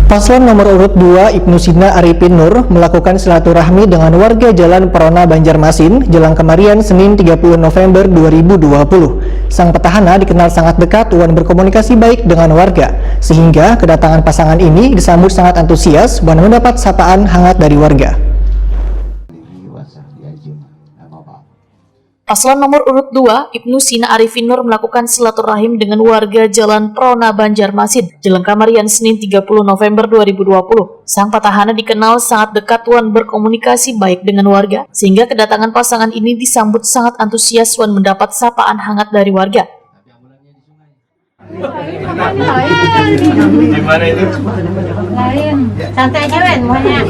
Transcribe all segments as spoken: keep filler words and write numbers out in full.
Paslon nomor urut dua, Ibnu Sina Arifin Nur, melakukan silaturahmi dengan warga Jalan Perona, Banjarmasin, jelang kemarian Senin tiga puluh November dua ribu dua puluh. Sang petahana dikenal sangat dekat wan berkomunikasi baik dengan warga, sehingga kedatangan pasangan ini disambut sangat antusias wan mendapat sapaan hangat dari warga. Paslon nomor urut dua, Ibnu Sina Arifin Nur melakukan silaturahim dengan warga Jalan Perona, Banjarmasin, jelang kamarian Senin tiga puluh November dua ribu dua puluh. Sang patahana dikenal sangat dekat wan berkomunikasi baik dengan warga, sehingga kedatangan pasangan ini disambut sangat antusias wan mendapat sapaan hangat dari warga. Gimana itu? Lain. Santai aja, Wen, maunya.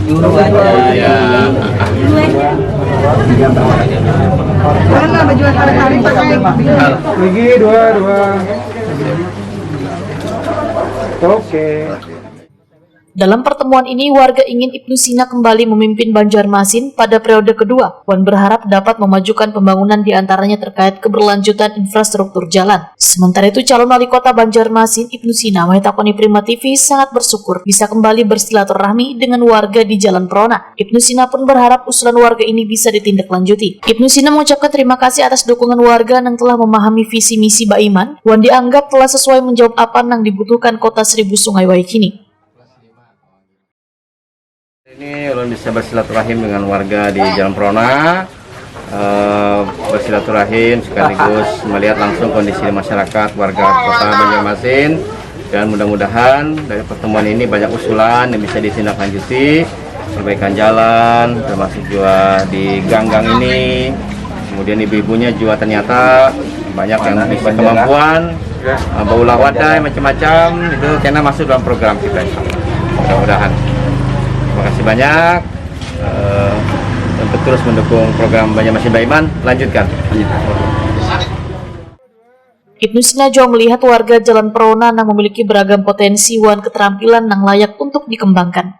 Dulu aja. Mana baju tarik-tarik pakai? Gigi dua dua. Oke. Dalam pertemuan ini, warga ingin Ibnu Sina kembali memimpin Banjarmasin pada periode kedua, wan berharap dapat memajukan pembangunan di antaranya terkait keberlanjutan infrastruktur jalan. Sementara itu, calon wali kota Banjarmasin, Ibnu Sina, wahitakoni Prima T V, sangat bersyukur bisa kembali bersilaturahmi dengan warga di Jalan Perona. Ibnu Sina pun berharap usulan warga ini bisa ditindaklanjuti. Ibnu Sina mengucapkan terima kasih atas dukungan warga yang telah memahami visi misi Baiman, wan dianggap telah sesuai menjawab apa yang dibutuhkan kota Seribu Sungai wayahkini. Ini ulun bisa bersilaturahim dengan warga di Jalan Perona, eh, bersilaturahim sekaligus melihat langsung kondisi di masyarakat warga kota Banjarmasin, dan mudah-mudahan dari pertemuan ini banyak usulan yang bisa ditindaklanjuti, perbaikan jalan, termasuk juga di gang-gang ini. Kemudian ibu-ibunya juga ternyata banyak yang bisa kemampuan, eh, baulah wadai, macam-macam, itu kena masuk dalam program kita, insya Allah. Mudah-mudahan. Terima kasih banyak, eh, untuk terus mendukung program Banjarmasin Baiman. Lanjutkan. Ibnu Sina juga melihat warga Jalan Perona yang memiliki beragam potensi wan keterampilan yang layak untuk dikembangkan.